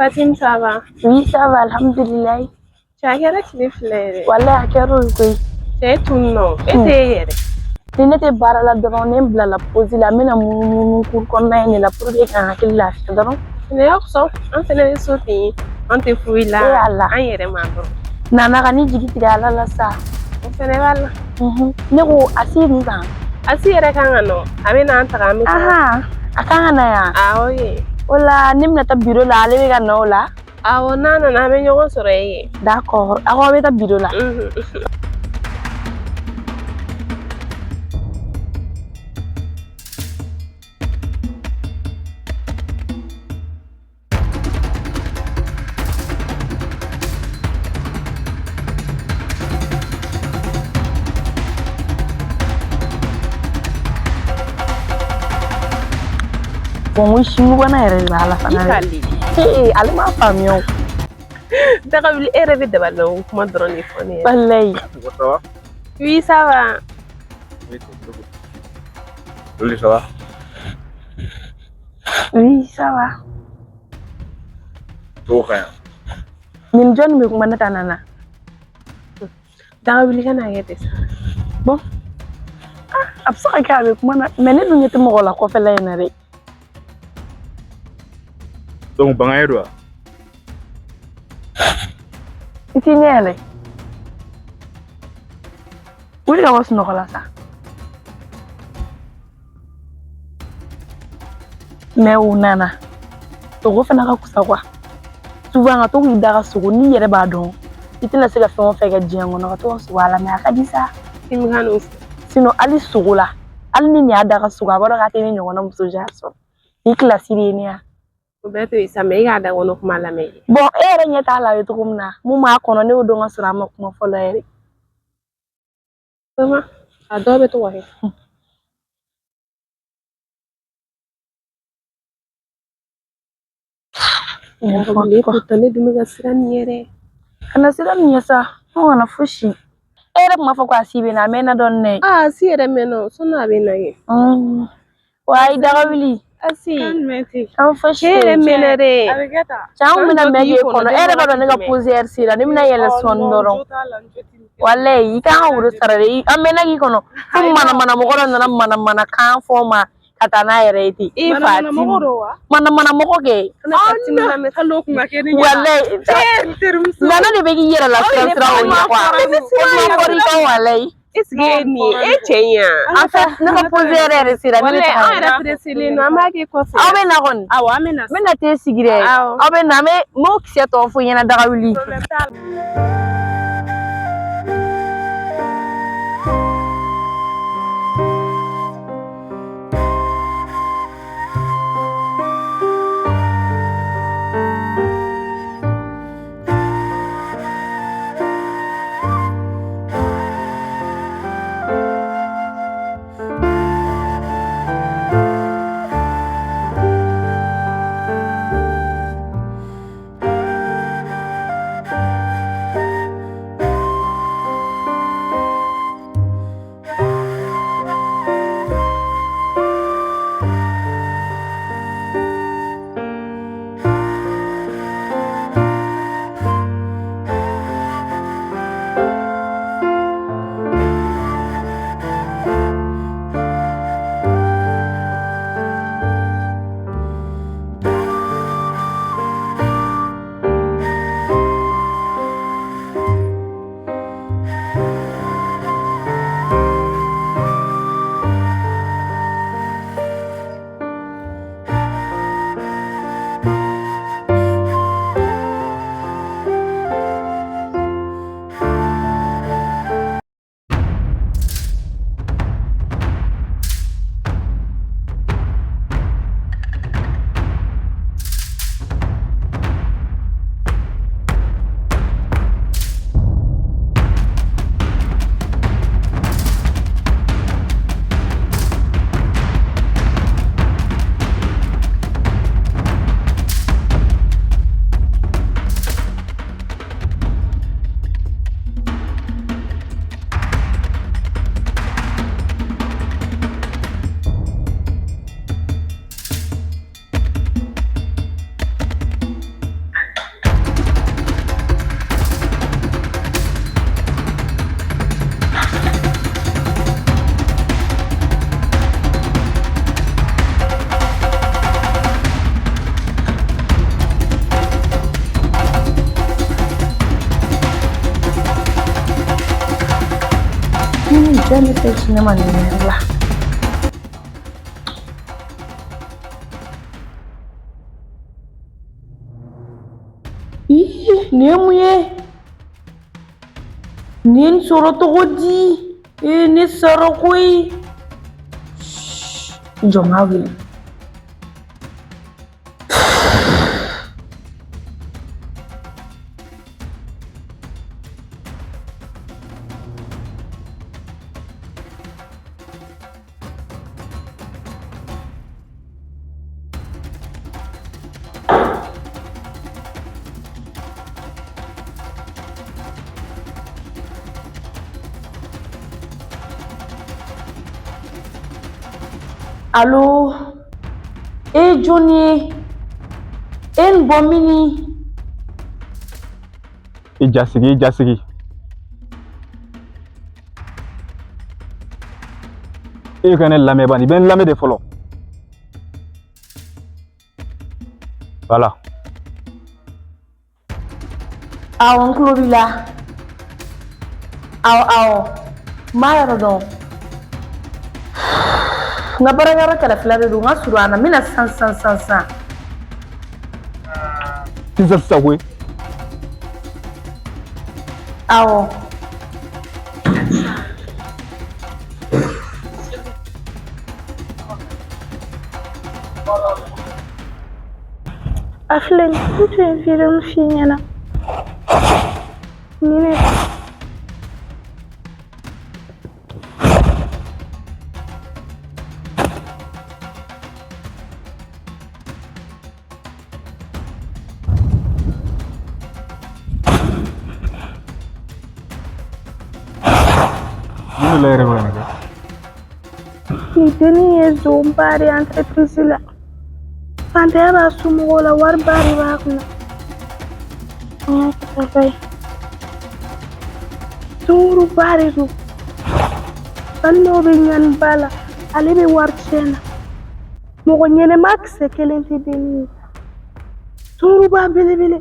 Fatim, ça va? Oui, ça va, alhamdulilayi. Cɛ, a kɛra tile 2 yɛrɛ. Walayi, a kɛra o ye koyi. Cɛ, e tun nɔ e tɛ e yɛrɛ. Ni ne tɛ baara la dɔrɔn, ne bilala pause la, n bɛna munumunu cour kɔnɔna in de la pour que ka n hakili lafiya dɔrɔn. Ne y'a sɔn, an fɛnɛ bɛ so ten, an tɛ foyi la. E Ala. An yɛrɛ ma dɔrɔn. Nana ka ni jigi tigɛ Ala la sa. O fɛnɛ b'a la. Ne ko a si dun kan. A si yɛrɛ kan ka nɔ, a bɛ n'an taga, an bɛ taa. Ahan, a kan ka na yan. Awɔ ye. O la ne bɛna taa bureau la, ale bɛ ka na o la. Awɔ, n'a nana an bɛ ɲɔgɔn sɔrɔ yen. D'accord, aw bɛ taa bureau la. Bon, n ko simubana yɛrɛ de b'a la I fana dɛ. k'ale. Ee, ale m'a faamuya o. Daga wuli, e yɛrɛ bɛ dabali kuma dɔrɔn de fɔ ne ye. Walayi. Ça va? Oui, ça va. Oui, oui, ça va. Oui, ça va. Cogo ka ɲi. Nin jɔnni bɛ kuma ne ta nana? Daga wuli, ka n'a kɛ ten sa. Bon, a bɛ se ka kɛ a bɛ kuma na, mais ne dun ɲɛ tɛ mɔgɔ la kɔfɛla in na dɛ. Donc banga ye don wa? I t'i ɲɛ yɛlɛ. Wuli ka bɔ sunɔgɔ la sa. Mais o nana. Sogo fana ka kusa quoi. Souvent ka to k'i da ka sogo, n'i yɛrɛ b'a dɔn i tɛna se ka fɛn o fɛn kɛ diɲɛ kɔnɔ, ka to ka sogo a la, mais a ka di sa. Timi ka n'o fɔ. Sinon hali sogo la, hali ni nin y'a da ka sogo, a b'a dɔn k'a tɛ ne ɲɔgɔnna muso genre sɔrɔ. Ni kilasi de ye ne ya. O bɛɛ to yen sa, mais e k'a da kɔnɔ kuma lamɛn. Bon, e yɛrɛ ɲɛ t'a la a bɛ cogo min na, mun b'a kɔnɔ, ne y'o dɔn ka sɔrɔ a ma kuma fɔlɔ yɛrɛ. Toma, a dɔw bɛ to ka kɛ. Daga wuli, pourtant ne dun bɛ ka siran nin yɛrɛ. Kana siran nin ɲɛ sa, an kana fosi. E yɛrɛ kun b'a fɔ ko a si bɛ na, a mɛnna dɔɔnin dɛ. Aa, a si yɛrɛ mɛnna o, sɔnni a bɛ na ye. Wa ayi, daga wuli. A si. An fosi. E yɛrɛ mɛnna dɛ. Cɛ, an bɛna mɛn k'e kɔnɔ, e yɛrɛ b'a dɔn ne ka pause heure sera, ne bɛna yɛlɛ sɔɔni dɔrɔn. Walayi, i kan ka woro sara dɛ, an mɛnna k'i kɔnɔ. Fo manamana mɔgɔ dɔ nana manamana kan fɔ ma ka taa n'a yɛrɛ ye ten. E Fatim. Manamana mɔgɔ kɛ. Kana Fatim lamɛn, hali o kun ka kɛ ne ɲɛna. Walayi. Nana de bɛ k'i yɛrɛ la siran siran o ɲɛ quoi. O ma fɔra i kan walayi. Est ce que e nin ye e cɛ in ya? En fait, ne ka pause heure yɛrɛ sera, ne bɛ Walayi, taga. an yɛrɛ pressélen don, an b'a kɛ kɔfɛ. Aw bɛ na kɔni. Awɔ, an bɛ na. N bɛna te sigi dɛ. Awɔ. Aw bɛ na, n bɛ n b'o kisɛ tɔ fɔ i ɲɛna, daga wuli. Jɔn bɛ se ci ne ma nin yɔrɔ la? Ii, nin ye mun ye? Nin ye n sɔrɔ cogo di? Ee, ne sara koyi. Jɔ n k'a wele. Alo, e ye jɔn ye? E ye nin bɔ min ni? I jasigi, i jasigi. E ka ne lamɛn bani, i bɛ n lamɛn de fɔlɔ. Voilà. Awɔ, n tulo b'i la. Awɔ, awɔ, n b'a yɔrɔ dɔn. N ka baarakɛyɔrɔ kɛrɛfɛla de don, n ka surun a na, n bɛ na sisan sisan sisan sisan. Sisan sisan koyi. Awɔ. A filɛ nin ye, n tun ye video min f'i ɲɛna nin de. Mun de la e yɛrɛ bɛ ka nin kɛ? Nin dennin ye zonba de ye entreprise la. Fantanya b'a somɔgɔw la, wariba de b'a kunna. An ka kɛ tata ye. Sunguruba de don. Balimaw bɛ ɲani ba la, ale bɛ wari tiɲɛ na. Mɔgɔ ɲɛnɛma kisɛ kelen tɛ dennin ye. Sunguruba belebele.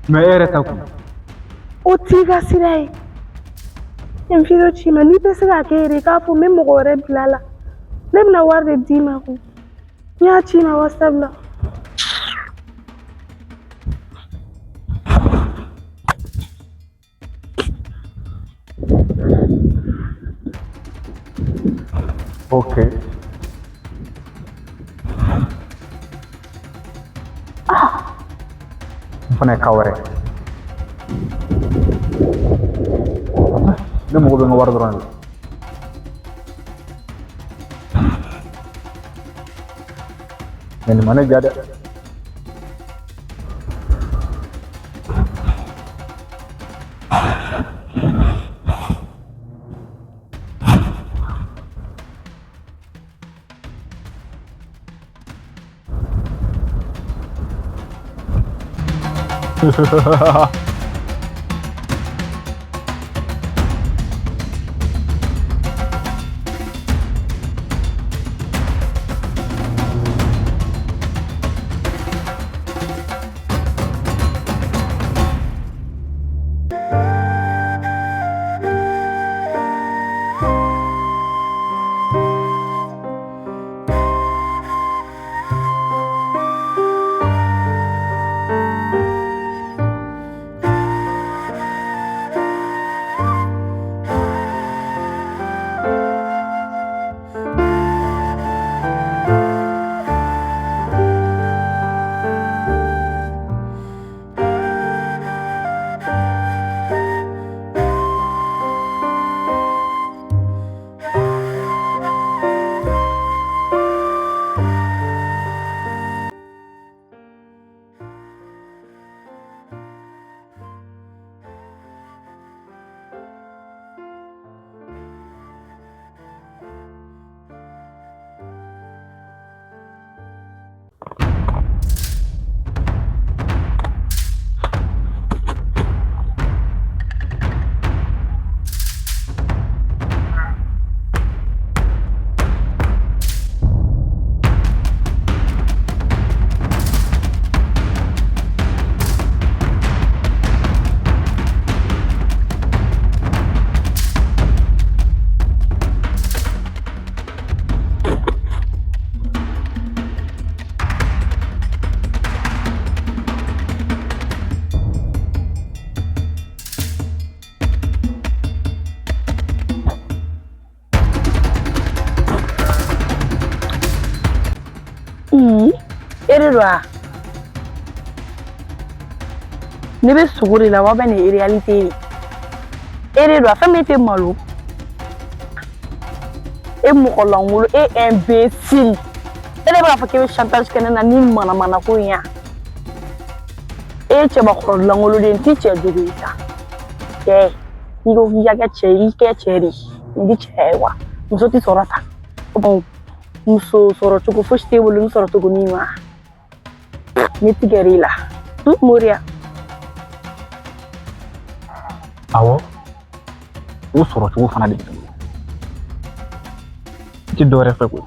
Mais e yɛrɛ ta kun? O t'i ka sira ye. N video ci ma, n'i tɛ se k'a kɛ yɛrɛ, i k'a fɔ n bɛ mɔgɔ wɛrɛ bila a la. Ne bɛna wari de d'i ma koyi. N y'a ci ma WhatsApp la. Ok. N fana ye cas wɛrɛ. Ne mago bɛ n ka wari dɔrɔn de la. Mais nin ma ne diya dɛ. E de don wa? Ne bɛ sogo de la wa bɛ nin ye réalité de. E de don wa? Fɛn min tɛ malo. E mɔgɔ lankolon, e imbécile. E de bɛ k'a fɔ k'e bɛ chantage kɛ ne na ni manamana ko in ya. E ye cɛbakɔrɔ lankolon de ye, n t'i cɛ jugu ye sa. Cɛ, n'i ko k'i ka kɛ cɛ ye, i kɛ cɛ de ye. N ti cɛ ye wa. Muso tɛ sɔrɔ sa. Muso sɔrɔ cogo fosi t'e bolo ni sɔrɔ cogo min wa. Ne tigɛr'i la. Moriya. Awɔ, o sɔrɔ cogo fana de bɛ ne bolo. N tɛ dɔwɛrɛ fɛ koyi.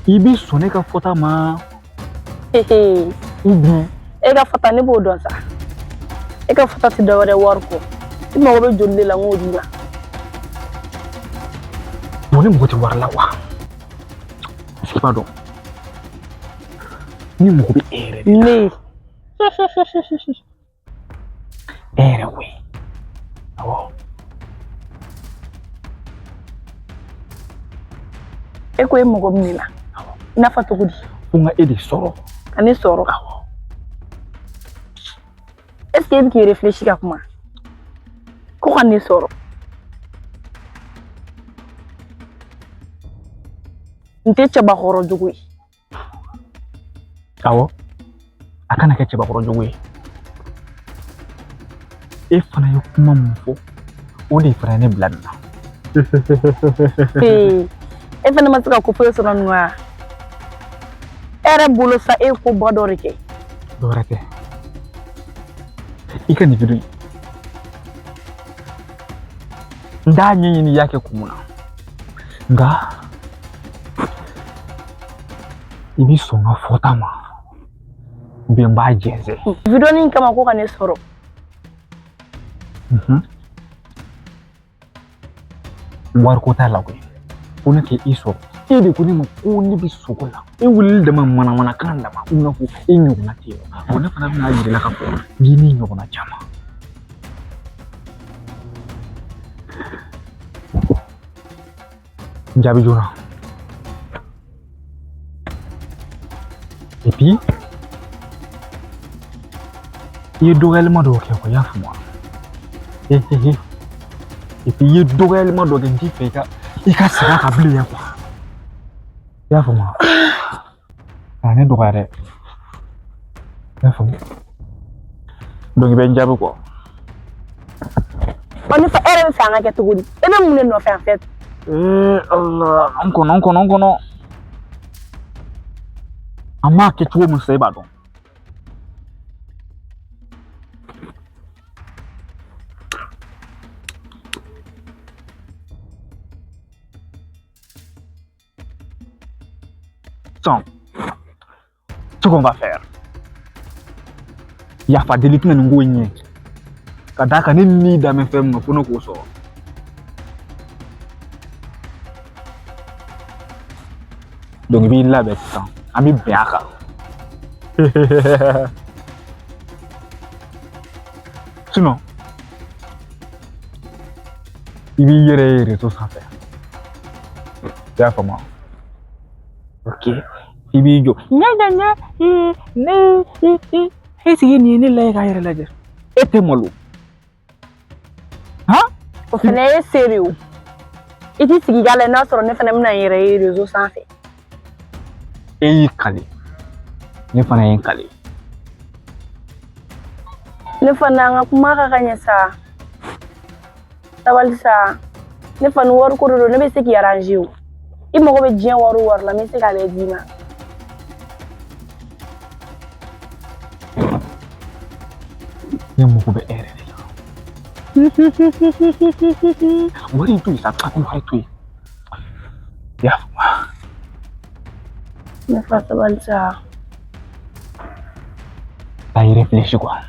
I bɛ sɔn ne ka fɔta ma ou bien E ka fɔta ne b'o dɔn sa. E ka fɔta tɛ dɔwɛrɛ wari kɔ. I mago bɛ joli de la n k'o d'i ma. Bon, ne mago tɛ wari la wa? Est-ce que i b'a dɔn? Ne mago bɛ e yɛrɛ de la. Ne. E yɛrɛ koyi. Awɔ. E ko e mago bɛ ne la. I n'a fɔ cogo di? Fo n ka e de sɔrɔ. Ka ne sɔrɔ. Awɔ. Est-ce que e bɛ k'i réfléchir ka kuma? Ko ka ne sɔrɔ. N tɛ cɛbakɔrɔ jugu ye. Awɔ. A kana kɛ cɛbakɔrɔ jugu ye. E fana ye kuma mun fɔ, o de fana ye ne bila nin na. E fana ma se ka ko foyi sɔrɔ nin wa? E yɛrɛ bolo sa e ye ko ba dɔ de kɛ. Dɔwɛrɛ tɛ. I ka nin video in. N t'a ɲɛɲini i y'a kɛ kun mun na. Nka i bɛ sɔn n ka fɔta ma. Ou bien n b'a jɛnsɛn. Video nin kama ko ka ne sɔrɔ. Wariko t'a la koyi. Ko ne k'e sɔrɔ. E de ko ne ma ko ne bɛ sogo la. E wulili dama manamanakan dama i n'a fɔ e ɲɔgɔnna tɛ yen nɔ. Bon, ne fana bɛna yir'i la k'a fɔ n k'i ni ɲɔgɔnna caman. N jaabi joona. Et puis, i ye dɔgɔyalima dɔw kɛ quoi, i y'a faamu wa? Et puis i ye dɔgɔyalima dɔ kɛ, n t'i fɛ i ka segin a kan bilen quoi. I y'a faamu wa? Kana ne dɔgɔya dɛ. I y'a faamu? Donc i bɛ n jaabi quoi. Ɔ ne fa, e yɛrɛ bɛ fɛ an ka kɛ cogo di? E bɛ mun de nɔfɛ en fait? Ee Allah, n kɔnɔ n kɔnɔ n kɔnɔ. An b'a kɛ cogo min sisan e b'a dɔn. Sisan, ce qu'on va faire, yafa deli tɛna nin ko in ɲɛ. Ka d'a kan ne ni da bɛ fɛn min na fo ne k'o sɔrɔ. Donc i b'i labɛn sisan, an bɛ bɛn a kan. Sinon, i b'i yɛrɛ ye réseau sanfɛ. I y'a faamu wa? Ok. I b'i jɔ. Ɲa ɲa ɲa ne e sigi nin ye ne lajɛ k'a yɛrɛ lajɛ. E tɛ malo. Han? O fana ye seere o. I t'i sigi k'a lajɛ n'a sɔrɔ ne fana bɛna n yɛrɛ ye réseau sanfɛ. E y'i kale. Ne fana ye n kale. Ne fana an ka kuma ka ka ɲɛ sa. Sabali sa. Ne fa ni wari ko de don, ne bɛ se k'i arranger o. I mago bɛ diɲɛ wari o wari la, n bɛ se k'a bɛɛ d'i ma. Ne mago bɛ e yɛrɛ de la. Wari in to yen sa, wari to yen. I y'a faamu wa? Ne fa sabali sa. Taa i réfléchir quoi.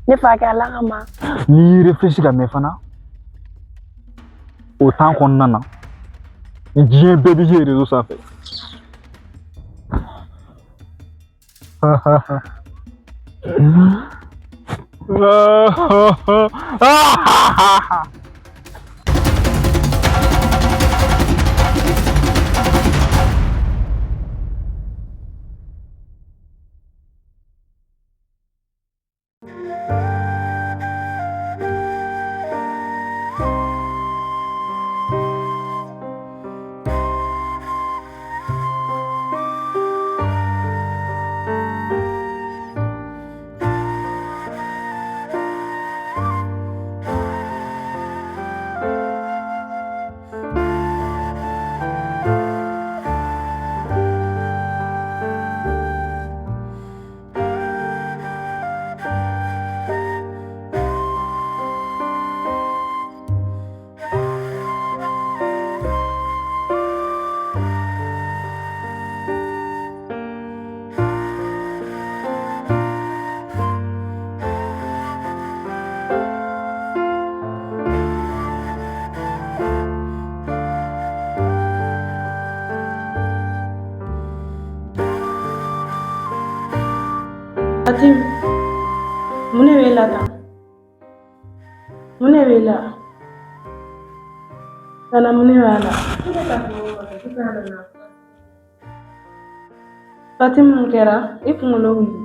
Ne fa kɛ Ala kama. N'i y'i réfléchir ka mɛn fana, o temps kɔnɔna na, diɲɛ bɛɛ b'i ye réseau sanfɛ. Fatim, mun de b'e la tan? Mun de b'e la? Nana mun de b'a la? Fatim mun kɛra? I kunkolo wuli.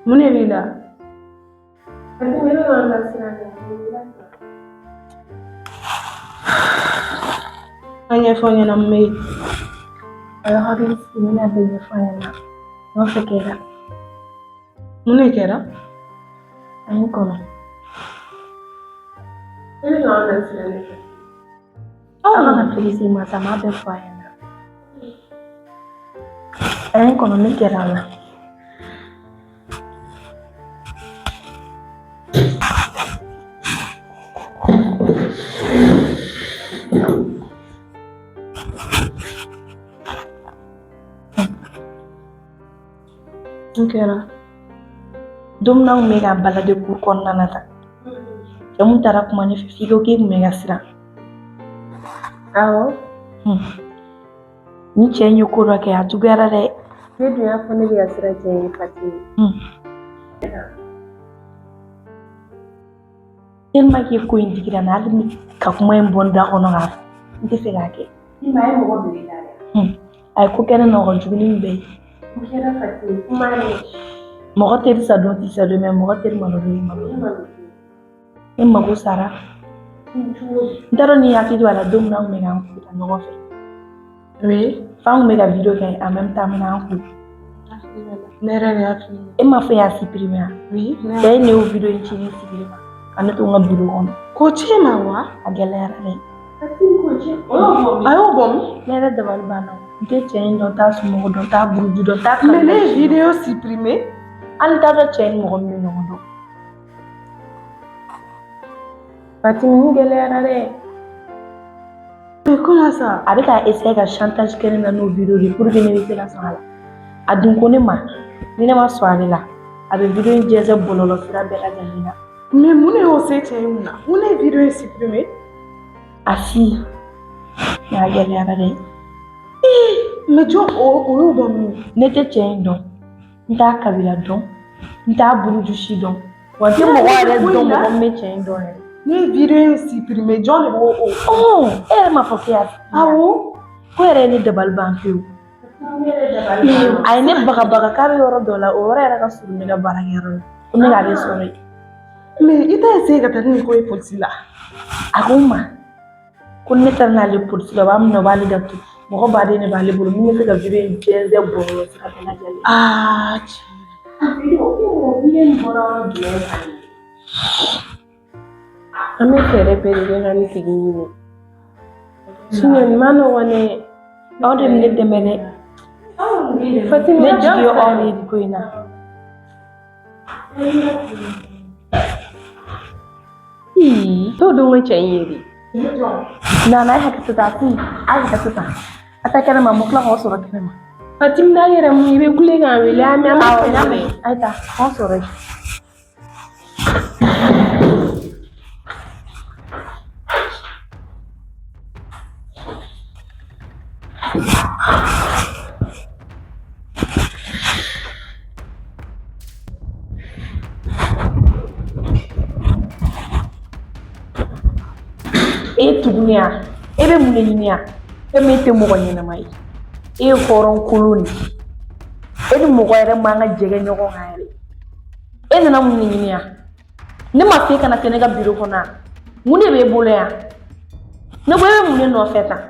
Mun de b'i la? Fatim, e bɛ k'an lasiran dɛ. Mun b'i la tan? A ɲɛfɔ n ɲɛna mun bɛ yen? A ye hakili sigi, n bɛna bɛɛ ɲɛfɔ a ɲɛna. N b'a fɛ k'e la. Mun de kɛra? A ye n kɔnɔ. E bɛ k'an lasiran dɛ. Aw kana perese masa m'a bɛɛ fɔ a ɲɛna. A ye n kɔnɔ min kɛra a la. Mun kɛra? Don min na an kun bɛ ka balade kuru kɔnɔna na tan. Cɛ mun taara kuma ne fɛ f'i ko k'e kun bɛ ka siran. Awɔ. Ni cɛ in ye ko dɔ kɛ a juguyara dɛ. Ne dun y'a fɔ ne bɛ ka siran cɛ in ye Fatim. Tellement que ko in digira n na hali ni ka kuma in bɔ n da kɔnɔ k'a fɔ n tɛ fɛ k'a kɛ. Ni maa ye mɔgɔ bila i la dɛ. A ye ko kɛ ne na o ka jugu ni nin bɛɛ ye. Mun kɛra Fatim? Kuma ye. Mɔgɔ teri sa don t'i sa don mɛ mɔgɔ teri malo don i malo don. Ne mago sara. N t'a dɔn n'i hakili b'a la don min na an kun bɛ k'an ko ta ɲɔgɔn fɛ. Oui. F'an kun bɛ ka video kɛ en même temps an bɛ k'an ko. Ne yɛrɛ de y'a filmé. E m'a fɔ e y'a supprimer wa? Oui. Cɛ in de y'o video in ci ne sigilen ma ka ne to n ka bureau kɔnɔ. Ko ci ma wa? A gɛlɛyara dɛ. A y'o bɔ min? Ne yɛrɛ dabali banna. N tɛ cɛ in dɔn, n t'a somɔgɔ dɔn, n t'a buruju dɔn, n t'a Mais ne ye video supprimer. Hali n t'a dɔn cɛ in ni mɔgɔ min bɛ ɲɔgɔn dɔn. Fatim, nin gɛlɛyara dɛ. Mais comment ça? A bɛ ka essayer ka chantage kɛ ne na n'o video de ye pour que ne bɛ se ka sɔn a la. A dun ko ne ma ni ne ma sɔn ale la, a bɛ video in jɛnsɛn bɔlɔlɔ sira bɛɛ lajɛlen na. Mais mun de y'o se cɛ in na? Mun ne ye video in supprimer? A si. Mais a gɛlɛyara dɛ. Mais jɔn o y'o bɔ min? Ne tɛ cɛ in dɔn, n t'a kabila dɔn, n t'a buruju si dɔn. Wa n tɛ mɔgɔ yɛrɛ dɔn mɔgɔ min bɛ cɛ in dɔn yɛrɛ. Ne ye video in supprimer jɔn de b'o o? E yɛrɛ m'a fɔ k'e y'a supprimer. Awɔ. Ko yɛrɛ ye ne dabali ban pewu. A ye ne bagabaga k'a bɛ yɔrɔ dɔ la, o yɔrɔ yɛrɛ ka surun ne ka baarakɛyɔrɔ la. Ko ne k'ale sɔrɔ yen. Mais i t'a essayer ka taa ni nin ko ye polisi la. A ko n ma ko ne taara n'ale polisi la, u b'a minɛ u b'ale datugu. Mɔgɔ baden de b'ale bolo min bɛ se ka video in jɛnsɛn bɔlɔlɔ sira bɛɛ lajɛlen. Aa tiɲɛ. An bɛ fɛɛrɛ bɛɛ de kɛ ka nin tigi ɲini. Sinon nin ma nɔgɔn dɛ. Aw de bɛ ne dɛmɛ dɛ. Fatim, Ne jigi ye aw de ye nin ko in na. T'o dɔn ko cɛ in ye de. Nana a ye hakɛ to tan, a ye hakɛ to tan. A taa kɛnɛma, n bɛ tila k'aw sɔrɔ kɛnɛma. Fatim n'a yɛrɛ mun ye, i bɛ kule k'an wele an bɛ an bɛ Awɔ, fɛɛrɛ n y'a kɛ. mɛn. A ye taa, k'aw sɔrɔ yen. E tuguni yan, e bɛ mun de ɲini yan? Fɛn min e tɛ mɔgɔ ɲɛnama ye. E ye hɔrɔn kolon de ye. E ni mɔgɔ yɛrɛ man ka jɛgɛ ɲɔgɔn kan yɛrɛ. E nana mun de ɲini yan? Ne ma f'e kana se ne ka biro kɔnɔ yan. Mun de b'e bolo yan? Ne ko e bɛ mun de nɔfɛ tan?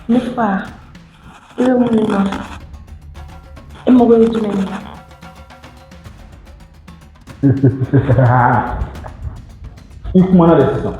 Ne fa, i bɛ mun de nɔfɛ? E mago bɛ jumɛn de la? I kumana de sisan.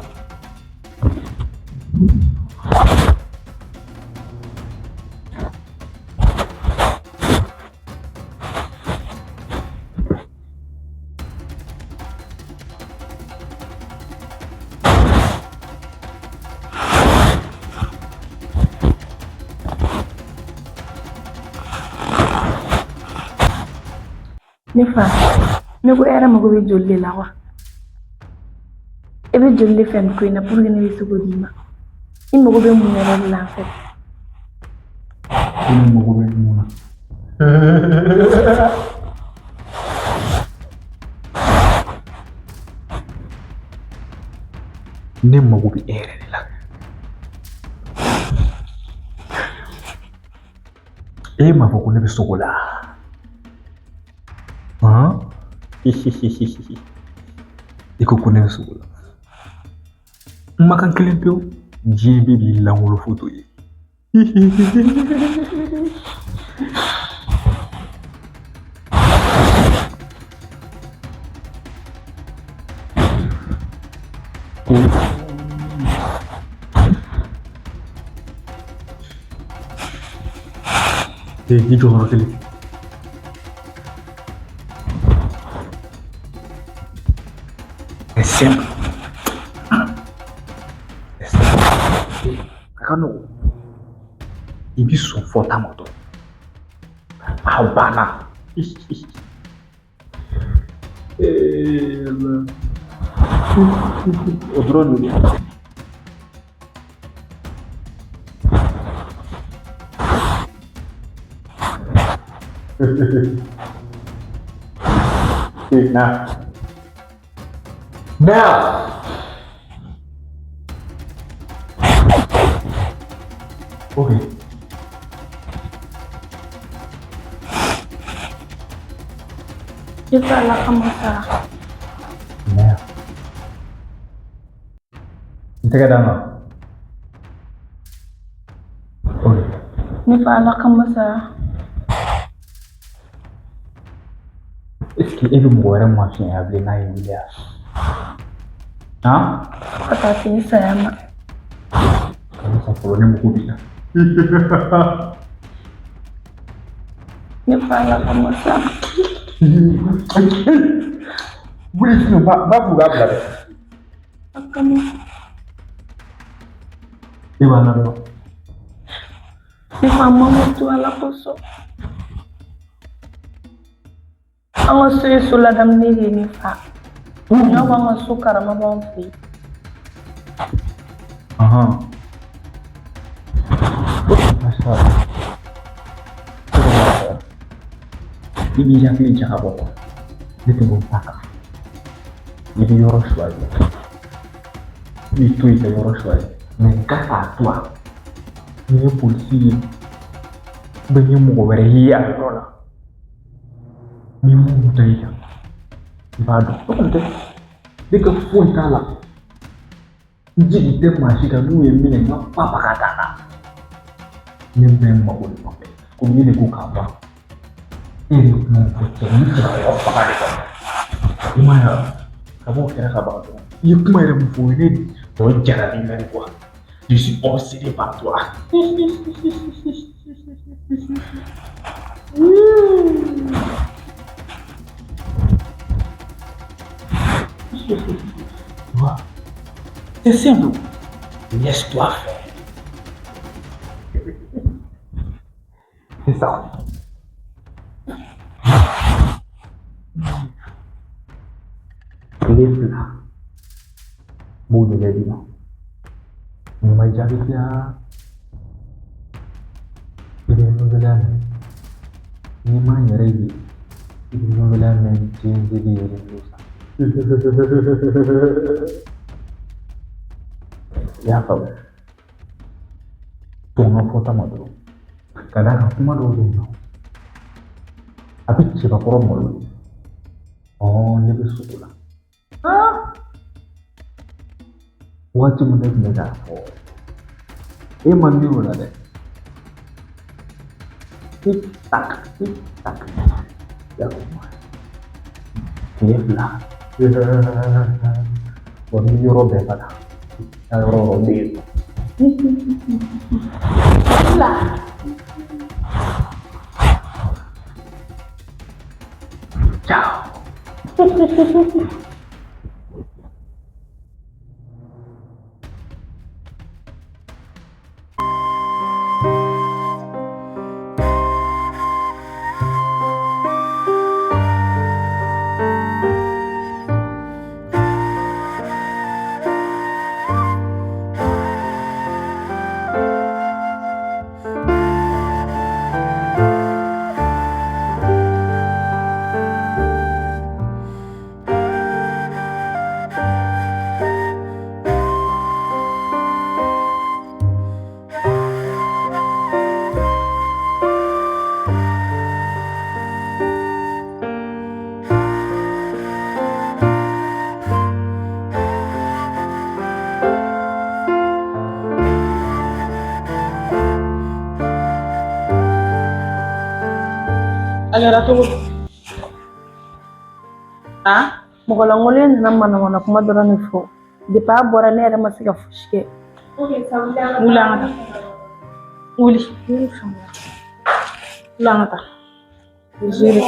Ne fa, ne ko e yɛrɛ mago bɛ joli de la wa? E bɛ joli de fɛ nin ko in na pour que ne bɛ se k'o d'i ma. I mago bɛ mun yɛrɛ de la en fait? Ne mago bɛ mun na? Ne mago bɛ e yɛrɛ de la. E m'a fɔ ko ne bɛ sogo la. Han? I ko ko ne bɛ sogo la. Kumakan kelen pewu, diɲɛ bɛɛ b'i lankolon foto ye. Ee, i jɔ yɔrɔ kelen. C'est simple. C'est simple. A ka nɔgɔn. I bi sɔn fɔta ma dɔrɔn. A banna. Ee, Ala. O dɔrɔn de don. Now. Now. Okay. Ne fa Ala kama sara. Now. N tɛgɛ d'a ma. Okay. Ne fa Ala kama sara. Est-ce que e bɛ mɔgɔ wɛrɛ mafiɲɛya bilen n'a ye wuli wa? Han? Fo ka taa se n saya ma. Kana sa fɔlɔ, ne mago b'i la. Ne fa Ala kama sara. Wuli sinon n b'a f'u k'a bila dɛ. A kama. E b'a lamɛn wa? Ne fa ma to Ala kosɔn. An ka so ye so ladamunen de ye ne fa. Bonya b'an ka so, karama b'an fɛ yen. Ahan. Masa. I b'i hakili jagabɔ kuwa. Ne tɛ bɔ n ta kan. I bɛ yɔrɔ choisir. I b'i to i ka yɔrɔ choisir. Mais grâce à toi, ni ye polisi ye, ou bien n ye mɔgɔ wɛrɛ ye a yɔrɔ la, ni mun da i kan, i b'a dɔn. O kɔni tɛ. Ne ka foyi t'a la. N jigi tɛ maa si kan n'u ye n minɛ n ka ba baga t'a la. Ne bɛ n mago de nɔfɛ. Komi ne de ko k'a ban. E yɛrɛ ye kuma min fɔ cɛ, ne bɛ fɛ ka yɔrɔ faga de kɔnɔ. I m'a ye wa? Ka b'o kɛra ka ban dɔrɔn. I ye kuma yɛrɛ min fɔ, o ye ne tɔ jarabi na de quoi. Je suis obsédé par toi. Tu vois? C'est simple. Laisse-toi faire. C'est ça. Tile fila n b'o de d'i ma. N'i ma jaabi diya, i bɛ nouvelle mɛn. N'i ma n yɛrɛ ye, i bɛ nouvelle mɛn diɲɛ jeli yɛrɛ sa. I y'a faamu? To n ka fɔta ma dɔrɔn. Ka d'a kan kuma dɔw bɛ yen nɔ, a bɛ cɛbakɔrɔ malo de. Ne bɛ sogo la. Waati min ne tun bɛ k'a fɔ, e ma miiri o la dɛ. Tic tac, tic tac. I y'a faamu? Tile fila. Wa ni yɔrɔ bɛɛ fana, a yɔrɔ o yɔrɔ bɛ yen. Fila. Ciao. A kɛra cogo di? A Mɔgɔ lankolon nana manamana kuma dɔrɔn de fɔ. Depuis a bɔra ne yɛrɛ ma se ka fosi kɛ. Wuli an ka taa. Wuli. Wuli an ka taa. Zere.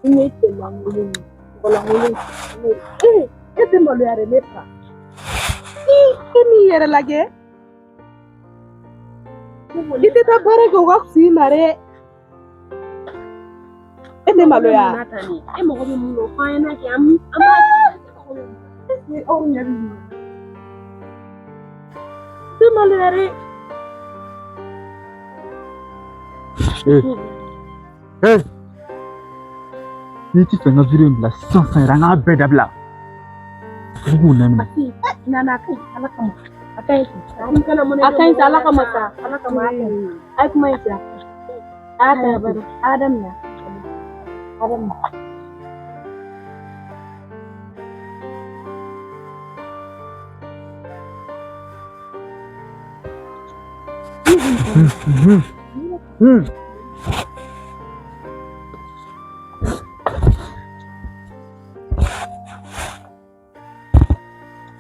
Ne cɛ lankolon ye, mɔgɔ lankolon ye. E tɛ maloya dɛ ne fa. E m'i yɛrɛ lajɛ. I tɛ taa baara kɛ o ka fisa i ma dɛ. E tɛ maloya. E mago bɛ mun na o fɔ an ɲɛna kɛ an b'a Aw ɲɛ bɛ mun na? I tɛ maloya dɛ. Ee n'i ti fɛ n ka video in bila sisan sisan yɛrɛ an k'a bɛɛ dabila i k'u nɛminɛ. Nana a ka ɲi Ala kama. A ka ɲi. A ka ɲi sa Ala kama sa. Ala kama a ka ɲi. A ye kuma in sa. A y'a ta bari. A y'a daminɛ. A y'a daminɛ.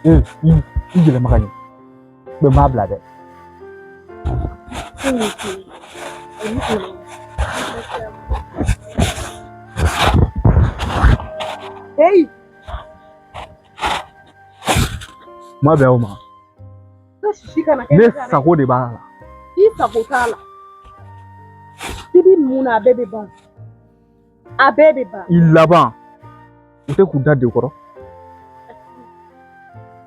Ee i yɛlɛma ka ɲɛ bɛɛ m'a bila dɛ. Hey! Ma bɛn o ma. Ne sisi kana kɛ Ne sago de b'a la. I sago t'a la. I bi mun na a bɛɛ bɛ ban. A bɛɛ bɛ ban. I laban u tɛ k'u da de kɔrɔ.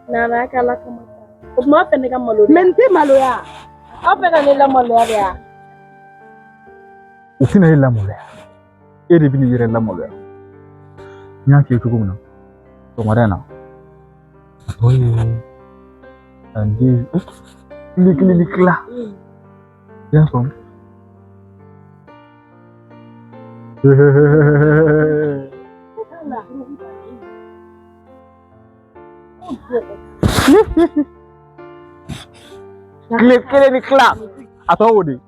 Nana a kɛ Ala kama sa. O tuma aw fɛ ne ka malo Mɛ n tɛ maloya. Aw fɛ ka ne lamaloya de wa? U tɛna e lamaloya. E de bɛn'i yɛrɛ lamaloya. N y'a f'i ye cogo min na sɔgɔmada in na a tɔ ye an den tile kelen ni tila. I y'a faamu? Tile kelen ni tila a tɔ y'o de ye.